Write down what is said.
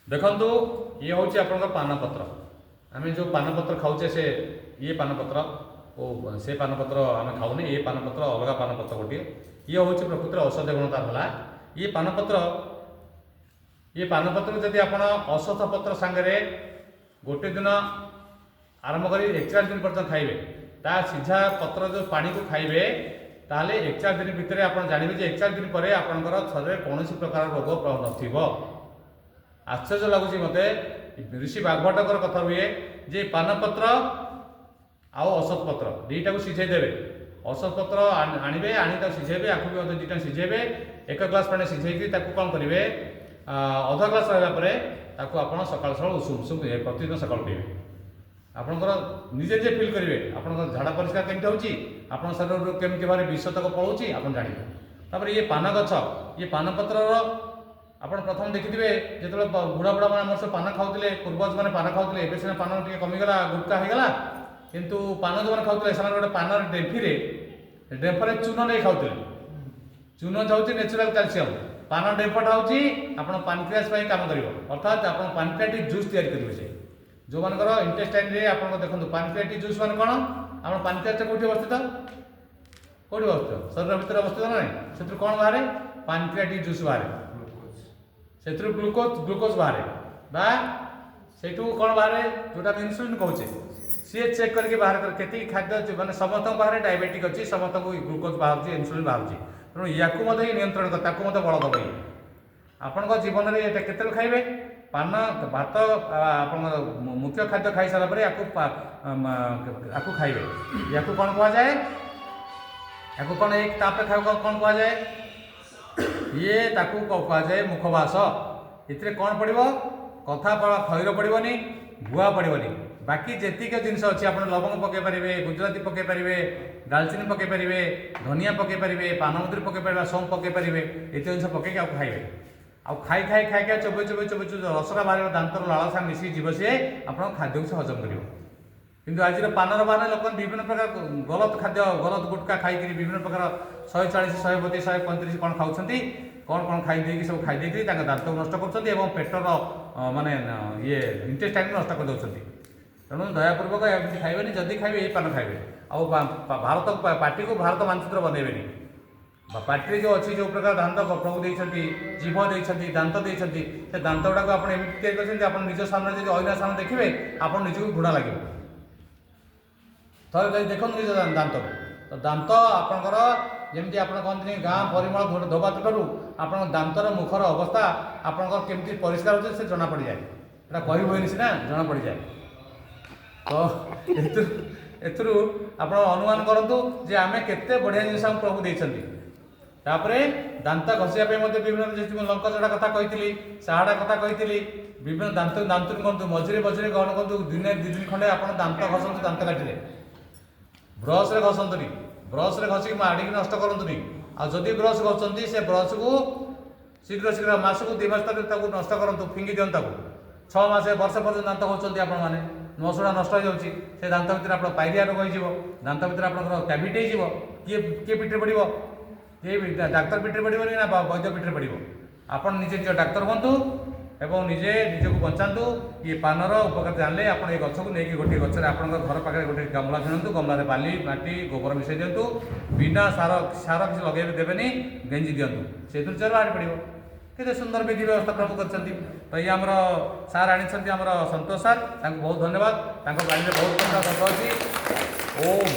ଦେଖନ୍ତୁ, ଇଏ ହେଉଛି ଆପଣଙ୍କ ପାନପତ୍ର। ଆମେ ଯେଉଁ ପାନପତ୍ର ଖାଉଛେ, ସେ ଇଏ ପାନପତ୍ର ଓ ସେ ପାନପତ୍ର ଆମେ ଖାଉନେ। ଏ ପାନପତ୍ର ଅଲଗା ପାନପତ୍ର ଗୋଟିଏ। ଇଏ ହେଉଛି ପ୍ରକୃତରେ ଔଷଧ ଗୁଣ ତାର ହେଲା ଇଏ ପାନପତ୍ର। ଇଏ ପାନପତ୍ରକୁ ଯଦି ଆପଣ ଅଶ୍ୱତ୍ଥ ପତ୍ର ସାଙ୍ଗରେ ଗୋଟେ ଦିନ ଆରମ୍ଭ କରି 41 ଦିନ ପର୍ଯ୍ୟନ୍ତ ଖାଇବେ, ତା ସିଝା ପତ୍ର ଯେଉଁ ପାଣିକୁ ଖାଇବେ, ତାହେଲେ 41 ଦିନ ଭିତରେ ଆପଣ ଜାଣିବେ ଯେ 41 ଦିନ ପରେ ଆପଣଙ୍କର ଶରୀରରେ କୌଣସି ପ୍ରକାର ରୋଗ ନଥିବ। ଆଶ୍ଚର୍ଯ୍ୟ ଲାଗୁଛି ମୋତେ, ଋଷି ବାଗ୍ଭଟ୍ଟଙ୍କର କଥା ରୁହେ ଯେ ପାନପତ୍ର ଆଉ ଅଶ୍ୱତ୍ଥ ପତ୍ର ଦୁଇଟାକୁ ସିଝେଇ ଦେବେ। ଅଶ୍ୱତ୍ଥ ପତ୍ର ଆଣିବେ, ଆଣି ତାକୁ ସିଝେଇବେ। ଆକୁ ବି ମଧ୍ୟ ଦୁଇଟା ସିଝେଇବେ। ଏକ ଗ୍ଲାସ୍ ପାଣି ସିଝେଇକି ତାକୁ କ'ଣ କରିବେ? ଅଧ ଗ୍ଲାସ୍ ରହିଲା ପରେ ତାକୁ ଆପଣ ସକାଳୁ ସକାଳୁ ଉଷୁମ ଉଷୁମ ପିଇବେ। ପ୍ରତିଦିନ ସକାଳୁ ପିଇବେ। ଆପଣଙ୍କର ନିଜେ ନିଜେ ଫିଲ୍ କରିବେ, ଆପଣଙ୍କ ଝାଡ଼ା ପରିଷ୍କାର କେମିତି ହେଉଛି, ଆପଣଙ୍କ ଶରୀରରୁ କେମିତି ଭାବରେ ବିଷତକ ପଳାଉଛି, ଆପଣ ଜାଣିବେ। ତାପରେ ଇଏ ପାନ ଗଛ, ଇଏ ପାନପତ୍ରର ଆପଣ ପ୍ରଥମ ଦେଖିଥିବେ, ଯେତେବେଳେ ବୁଢ଼ା ବୁଢ଼ା ମାନେ ଆମର ସବୁ ପାନ ଖାଉଥିଲେ, ପୂର୍ବଜମାନେ ପାନ ଖାଉଥିଲେ। ଏବେ ସିନା ପାନ ଟିକେ କମିଗଲା, ଗୁଟକା ହେଇଗଲା, କିନ୍ତୁ ପାନ ଯେଉଁମାନେ ଖାଉଥିଲେ, ସେମାନେ ଗୋଟେ ପାନର ଡେମ୍ଫିରେ, ଡେମ୍ଫରେ ଚୂନ ନେଇ ଖାଉଥିଲେ। ଚୂନ ହେଉଛି ନ୍ୟାଚୁରାଲ କ୍ୟାଲସିୟମ। ପାନ ଡେମ୍ଫଟା ହେଉଛି ଆପଣ ପାନକ୍ରିଆସ୍ ପାଇଁ କାମ କରିବ, ଅର୍ଥାତ୍ ଆପଣ ପାନକ୍ରିଆଟିକ୍ ଜୁସ୍ ତିଆରି କରିବେ। ସେ ଯେଉଁମାନଙ୍କର ଇଣ୍ଟେଷ୍ଟାଇନରେ, ଆପଣଙ୍କ ଦେଖନ୍ତୁ, ପାନକ୍ରିଆଟିକ୍ ଜୁସ୍ ମାନେ କ'ଣ? ଆପଣ ପାନକ୍ରିଆସଟା କେଉଁଠି ଅବସ୍ଥିତ? କେଉଁଠି ଅବସ୍ଥିତ? ଶରୀର ଭିତରେ ଅବସ୍ଥିତ ନା ନାହିଁ? ସେଥିରୁ କ'ଣ ବାହାରେ? ପାନକ୍ରିଆଟିକ୍ ଜୁସ୍ ବାହାରେ। ସେଥିରୁ ଗ୍ଲୁକୋଜ ବାହାରେ ବା ସେଇଠୁ କ'ଣ ବାହାରେ, ଯେଉଁଟା ଆମେ ଇନ୍ସୁଲିନ୍ କହୁଛେ। ସିଏ ଚେକ୍ କରିକି ବାହାର କରେ କେତିକି ଖାଦ୍ୟ ଅଛି। ମାନେ ସମସ୍ତଙ୍କ ପାଖରେ ଡାଇବେଟିକ୍ ଅଛି, ସମସ୍ତଙ୍କୁ ଗ୍ଲୁକୋଜ ବାହାରୁଛି, ଇନ୍ସୁଲିନ୍ ବାହାରୁଛି। ତେଣୁ ୟାକୁ ମଧ୍ୟ ଇଏ ନିୟନ୍ତ୍ରଣ କରେ, ତାକୁ ମଧ୍ୟ ବଳ ଦେବ ଇଏ। ଆପଣଙ୍କ ଜୀବନରେ ଏଇଟା କେତେବେଳେ ଖାଇବେ? ପାନ ଭାତ, ଆପଣଙ୍କ ମୁଖ୍ୟ ଖାଦ୍ୟ ଖାଇସାରିଲା ପରେ ୟାକୁ ଖାଇବେ। ୟାକୁ କ'ଣ କୁହାଯାଏ? ୟାକୁ କ'ଣ ଏକ ତାପରେ ଖାଇବାକୁ କ'ଣ କୁହାଯାଏ? ଇଏ ତାକୁ କୁହାଯାଏ ମୁଖବାସ। ଏଥିରେ କ'ଣ ପଡ଼ିବ? କଥା ଖଇର ପଡ଼ିବନି, ଗୁଆ ପଡ଼ିବନି। ବାକି ଯେତିକି ଜିନିଷ ଅଛି, ଆପଣ ଲବଙ୍ଗ ପକାଇ ପାରିବେ, ଗୁଜୁରାତି ପକାଇ ପାରିବେ, ଡାଲଚିନି ପକାଇ ପାରିବେ, ଧନିଆ ପକାଇ ପାରିବେ, ପାନମଧୁରୀ ପକାଇ ପାରିବେ, ସୋମ ପକାଇ ପାରିବେ। ଏତେ ଜିନିଷ ପକାଇକି ଆଉ ଖାଇବେ। ଆଉ ଖାଇ ଖାଇ ଖାଇ ଖାଇ, ଚୋବେଇ ଚୋବେଇ ଚୋବେଇ ଚୋବେଇ ରସଟା ବାହାରିବ, ଦାନ୍ତର ଲାଳ ସାଙ୍ଗେ ମିଶିକି ଯିବ। ସିଏ ଆପଣଙ୍କ ଖାଦ୍ୟକୁ ସେ ହଜମ କରିବ। କିନ୍ତୁ ଆଜିର ପାନର ବାହାରେ ଲୋକମାନେ ବିଭିନ୍ନ ପ୍ରକାର ଗଲତ ଖାଦ୍ୟ, ଗଲତ ଗୁଟକା ଖାଇକିରି ବିଭିନ୍ନ ପ୍ରକାର 140, 132, 135 କ'ଣ ଖାଉଛନ୍ତି, କ'ଣ କ'ଣ ଖାଇ ଦେଇକି, ସବୁ ଖାଇ ଦେଇକିରି ତାଙ୍କ ଦାନ୍ତକୁ ନଷ୍ଟ କରୁଛନ୍ତି ଏବଂ ପେଟର ମାନେ ଇଏ ଇଣ୍ଟେଷ୍ଟାଇନ୍ ନଷ୍ଟ କରିଦେଉଛନ୍ତି। ତେଣୁ ଦୟାପୂର୍ବକ ଏମିତି ଖାଇବେନି। ଯଦି ଖାଇବେ, ଏଇ ପାନ ଖାଇବେ। ଆଉ ଭାରତ ପାଟିକୁ ଭାରତ ମାନଚିତ୍ର ବନେଇବେନି। ବା ପାଟିରେ ଯେଉଁ ଅଛି, ଯେଉଁ ପ୍ରକାର ଦାନ୍ତ ପ୍ରଭୁ ଦେଇଛନ୍ତି, ଜିଭ ଦେଇଛନ୍ତି, ଦାନ୍ତ ଦେଇଛନ୍ତି, ସେ ଦାନ୍ତ ଗୁଡ଼ାକୁ ଆପଣ ଏମିତି ତିଆରି କରିଛନ୍ତି, ଆପଣ ନିଜ ସାମ୍ନାରେ ଯଦି ଅଇନା ସାମ୍ନା ଦେଖିବେ, ଆପଣ ନିଜକୁ ଘୃଣା ଲାଗିବ। ଥରେ ଯଦି ଦେଖନ୍ତୁ ନିଜ ଦାନ୍ତକୁ, ତ ଦାନ୍ତ ଆପଣଙ୍କର ଯେମିତି ଆପଣ କହନ୍ତିନି, ଗାଁ ପରିମଳ ଧୋବା ତୁଠରୁ, ଆପଣଙ୍କ ଦାନ୍ତର ମୁଖର ଅବସ୍ଥା ଆପଣଙ୍କର କେମିତି ପରିଷ୍କାର ହେଉଛି, ସେ ଜଣା ପଡ଼ିଯାଏ। ଏଇଟା କହି ହୁଏନି ସିନା, ଜଣା ପଡ଼ିଯାଏ। ତ ଏଥିରୁ ଆପଣ ଅନୁମାନ କରନ୍ତୁ ଯେ ଆମେ କେତେ ବଢ଼ିଆ ଜିନିଷ ଆମକୁ ପ୍ରଭୁ ଦେଇଛନ୍ତି। ତାପରେ ଦାନ୍ତ ଘଷିବା ପାଇଁ ମଧ୍ୟ ବିଭିନ୍ନ, ଯେମିତି ମୁଁ ଲଙ୍କା ଚଢ଼ା କଥା କହିଥିଲି, ସାହାଡ଼ା କଥା କହିଥିଲି, ବିଭିନ୍ନ ଦାନ୍ତୁନି କରନ୍ତୁ। ମଝିରେ ମଝିରେ କ'ଣ କରନ୍ତୁ? ଦିନେ 2 ଦିନ ଖଣ୍ଡେ ଆପଣ ଦାନ୍ତ ଘଷନ୍ତୁ ଦାନ୍ତ କାଠିରେ, ବ୍ରସରେ ଘଷନ୍ତୁନି। ବ୍ରସରେ ଘଷିକି ମାଡ଼ିକି ନଷ୍ଟ କରନ୍ତୁନି। ଆଉ ଯଦି ବ୍ରସ୍ ଘଷୁଛନ୍ତି, ସେ ବ୍ରସକୁ ଶୀଘ୍ର ଶୀଘ୍ର ମାସକୁ 2 ମାସ ଥରେ ତାକୁ ନଷ୍ଟ କରନ୍ତୁ, ଫିଙ୍ଗି ଦିଅନ୍ତୁ ତାକୁ। 6 ମାସ, ବର୍ଷେ ପର୍ଯ୍ୟନ୍ତ ଦାନ୍ତ ଘଷୁଛନ୍ତି ଆପଣମାନେ, ମସୁଡ଼ା ନଷ୍ଟ ହେଇଯାଉଛି। ସେ ଦାନ୍ତ ଭିତରେ ଆପଣ ପାଇରିଆ ରୋଗ ହେଇଯିବ, ଦାନ୍ତ ଭିତରେ ଆପଣଙ୍କର କ୍ୟାଭିଟି ହେଇଯିବ। କିଏ କିଏ ପିଠିରେ ପଡ଼ିବ? କିଏ ବି ଡାକ୍ତର ପିଠିରେ ପଡ଼ିବନି ନା ବୈଦ୍ୟ ପିଠିରେ ପଡ଼ିବ? ଆପଣ ନିଜେ ନିଜ ଡାକ୍ତର ହୁଅନ୍ତୁ ଏବଂ ନିଜେ ନିଜକୁ ବଞ୍ଚାନ୍ତୁ। ଇଏ ପାନର ଉପକାର ଜାଣିଲେ ଆପଣ ଏ ଗଛକୁ ନେଇକି ଗୋଟିଏ ଗଛରେ, ଆପଣଙ୍କ ଘର ପାଖରେ ଗୋଟେ ଗମଲା କିଣନ୍ତୁ। ଗମଲାରେ ବାଲି, ମାଟି, ଗୋବର ମିଶାଇ ଦିଅନ୍ତୁ। ବିନା ସାର, ସାର କିଛି ଲଗେଇ ଦେବେନି, ଗେଞ୍ଜି ଦିଅନ୍ତୁ, ସେଥିରୁ ଚେର ବାହାରି ପଡ଼ିବ। କେତେ ସୁନ୍ଦର ବିଧି ବ୍ୟବସ୍ଥା ପ୍ରଭୁ କରିଛନ୍ତି। ତ ଇଏ ଆମର ସାର୍ ଆଣିଛନ୍ତି, ଆମର ସନ୍ତୋଷ ସାର୍, ତାଙ୍କୁ ବହୁତ ଧନ୍ୟବାଦ। ତାଙ୍କ ବାଡ଼ିରେ ବହୁତ ପ୍ରକାର ଗଛ ଅଛି। ଓମ୍।